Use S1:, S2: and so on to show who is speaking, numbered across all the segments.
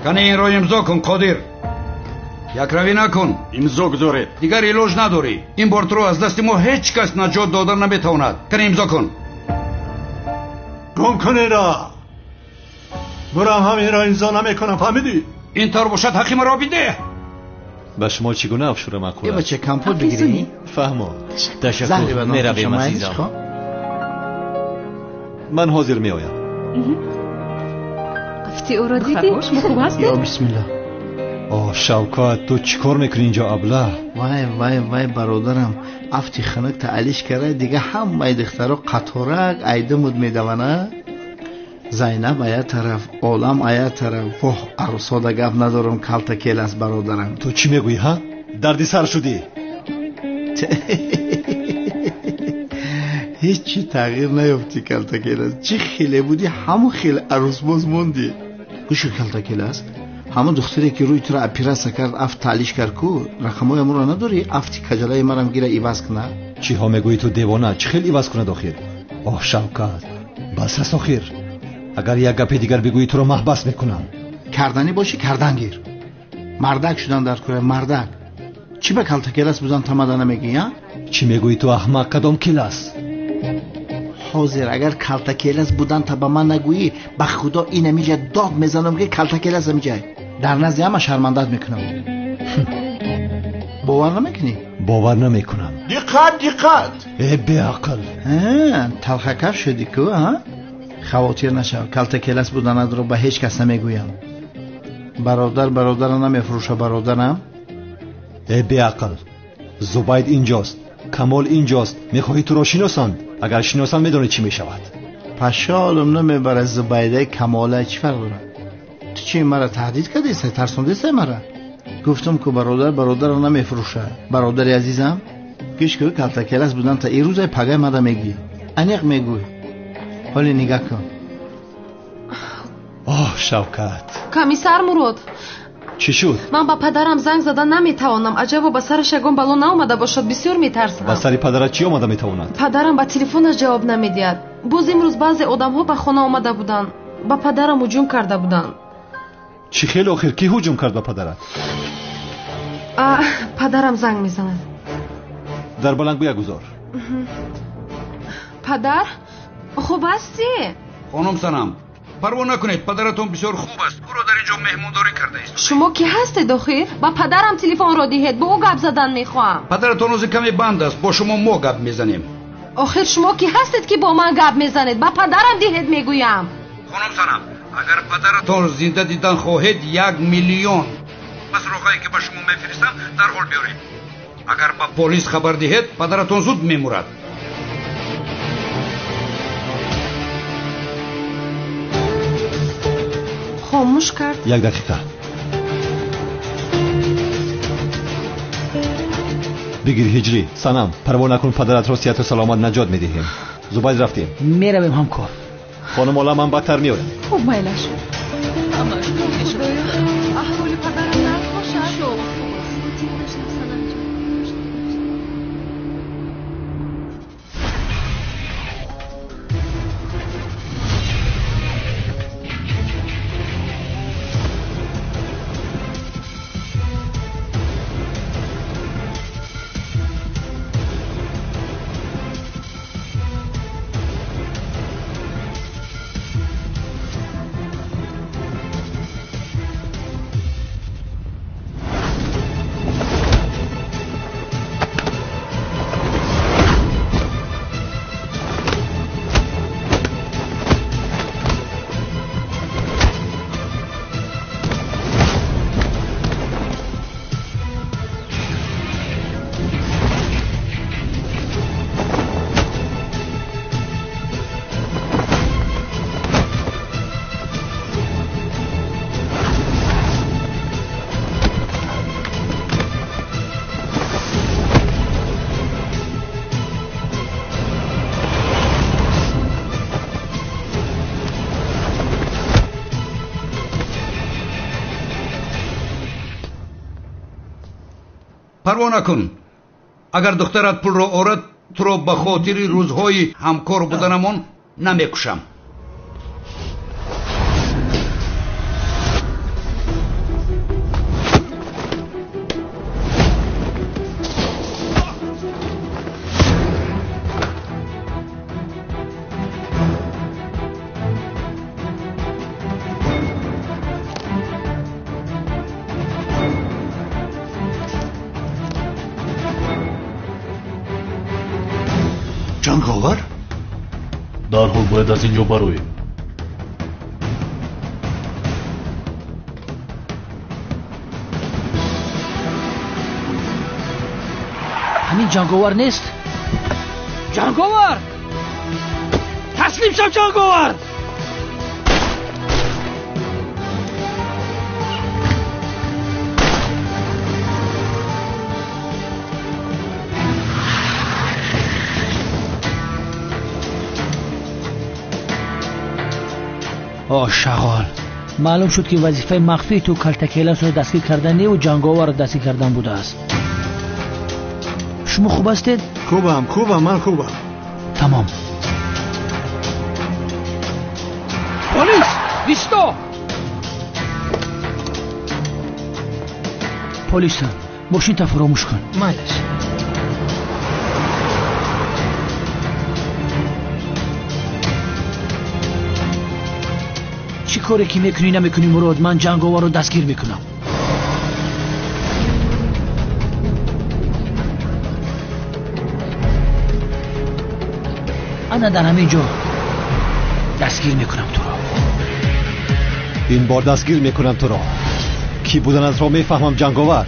S1: Кани инро имзо кун, Қодир. Якравӣ накун.
S2: Имзо гузоред.
S1: Дигар илоҷ надорӣ. Ин бор туро аз дасти мо ҳеҷ кас наҷот дода наметавонад. Кани имзо кун.
S3: Гум кун инро. Бурам ҳам инро имзо намекунам, фаҳмидӣ?
S1: Ин тавр бошад, ҳаққи маро бидеҳ.
S4: Ба шумо чӣ гуна афшура маъқул аст?
S5: Бача компот бигирӣ?
S4: Фаҳмо. Ташаккур. Меравем, азизам. Ман ҳозир меоям.
S6: Афти ӯро дидӣ? Шумо хуб ҳастед?
S5: Ё бисмиллоҳ.
S4: Оҳ, Шавкат, ту чӣ кор мекунӣ инҷо, абла?
S5: Вай, вай, вай, бародарам, афти хунук таалиш карда, дига ҳамаи духтаро қаторак айдимуд медавана. Зайнаб ая тараф, олам ая тараф. Воҳ, арӯсода гап надорам, калта келас, бародарам.
S4: Ту чӣ мегӯӣ, ҳа? Дарди сар шудӣ.
S5: Ҳеҷ чӣ тағйир наёфтӣ, калта келас. Чӣ хеле будӣ, ҳамон хеле арӯсбоз мондӣ. Гӯши калта келас, ҳамон духтаре ки рӯи туро оператсия кард, афт таълиш кард ку, рақамҳои амонро надорӣ? Афти каҷалаи марам гира иваз кунад.
S4: Чиҳо мегӯӣ ту, девона? Чӣ хел иваз кунад охир? Оҳ, Шавкат, бас аст охир. Агар як гапи дигар бигӯӣ, туро маҳбас мекунам.
S5: Карданӣ бошӣ, кардан гир. Мардак шудан дар кура, мардак. Чӣ ба калта келас будан тамада намегӣ, а?
S4: Чӣ мегӯӣ ту, аҳмақ? Кадом келас?
S5: Ҳозир агар калта келас будан та ба ман нагӯӣ, ба худо ин амиҷа дод мезанам ки калта келас амиҷа. Дар назди ҳама шармандат мекунам. Бовар намекунӣ?
S4: Бовар намекунам.
S3: Диққат, диққат!
S4: Э, беақл!
S5: Талхакаф шудӣ ку, а? Хавотир нашав, калта келас буданатро ба ҳеҷ кас намегӯям. Бародар бародарро намефурӯша, бародарам.
S4: Э, беақл! Зубайд инҷост, Камол инҷост. Мехоҳӣ туро шиносанд? Агар шиносанд, медонӣ чӣ мешавад.
S5: Пашолам намебарад. Зубайдаи Камола чӣ фарқ дорад? Ту чӣ маро таҳдид кардесай, тарсондесай мара? Гуфтам ку бародар бародарро намефурӯша. Бародари азизам, гӯш кун, калта келас будан та ирӯзай пагай мада мегӯӣ. Аниқ мегӯй. Ҳоле нигаҳ кун.
S4: Оҳ, Шавкат.
S6: Комиссар Мурод.
S4: Чӣ шуд?
S6: Ман ба падарам занг зада наметавонам. Аҷабо ба сараш ягон бало наомада бошад, бисёр метарсам.
S4: Ба сари падарат чӣ омада метавонад?
S6: Падарам ба телефонаш ҷавоб намедиҳад. Боз имрӯз баъзе одамҳо ба хона омада буданд, ба падарам ҳуҷум карда буданд.
S4: Чӣ хел охир? Кӣ ҳуҷум кард ба падарат?
S6: Падарам занг мезанад.
S4: Дар баландгӯя гузор.
S6: Падар, хуб ҳастӣ?
S1: Хонум Санам, парво накунед, падаратон бисёр хуб аст. Ӯро дар ин ҷо меҳмондорӣ кардааст.
S6: Шумо кӣ ҳастед охир? Ба падарам телефонро диҳед, бо ӯ гап задан мехоҳам.
S1: Падаратон ҳозир каме банд аст, бо шумо мо гап мезанем.
S6: Охир шумо кӣ ҳастед ки бо ман гап мезанед? Ба падарам диҳед мегӯям.
S1: Хонум Санам, агар падаратон зинда дидан хоҳед, 1 миллион пас роҳае ки ба шумо мефиристам дарҳол биёред. Агар ба полис хабар диҳед, падаратон зуд мемурад.
S6: Хомӯш кард.
S4: Як дақиқа. Бигир ҳиҷрӣ. Санам, парво накун, падаратро сиҳату саломат наҷот медиҳем. Зубайд, рафтем.
S7: Меравем, ҳамкор.
S4: Хонум Олам, ман бадтар меоям.
S6: Хуб, майлаш. Худоё, аҳволи падарам нағз бошад.
S1: Парво накун. Агар духтарат пулро орад, туро ба хотири рӯзҳои ҳамкор буданамон намекушам.
S3: Ҷанговар?
S2: Дарҳол бояд аз ин ҷо бароем.
S7: Ҳамин ҷанговар нест? Ҷанговар! Таслим шав, ҷанговар! О, шағол! Маълум шуд, ки вазифаи махфии ту калтакеласро дастгир кардан неву ҷанговарро дастгир кардан будааст. Шумо хуб ҳастед?
S3: Хубам, хубам, ман хубам.
S7: Тамом. Полис! Бисто! Полиса, мошинта фуромӯш кун.
S8: Майлаш.
S7: Чӣ коре ки мекунӣ намекунӣ, Мурод, ман ҷанговарро дастгир мекунам. Ана дар ҳамин ҷо дастгир мекунам туро.
S4: Ин бор дастгир мекунам туро. Кӣ буданатро мефаҳмам, ҷанговар.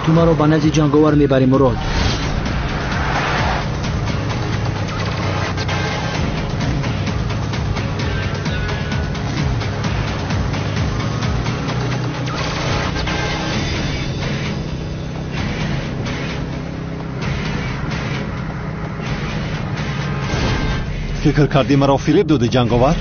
S7: Ту маро ба назди ҷанговар мебарӣ, Мурод.
S4: Фикр кардӣ маро фиреб додӣ, ҷанговар?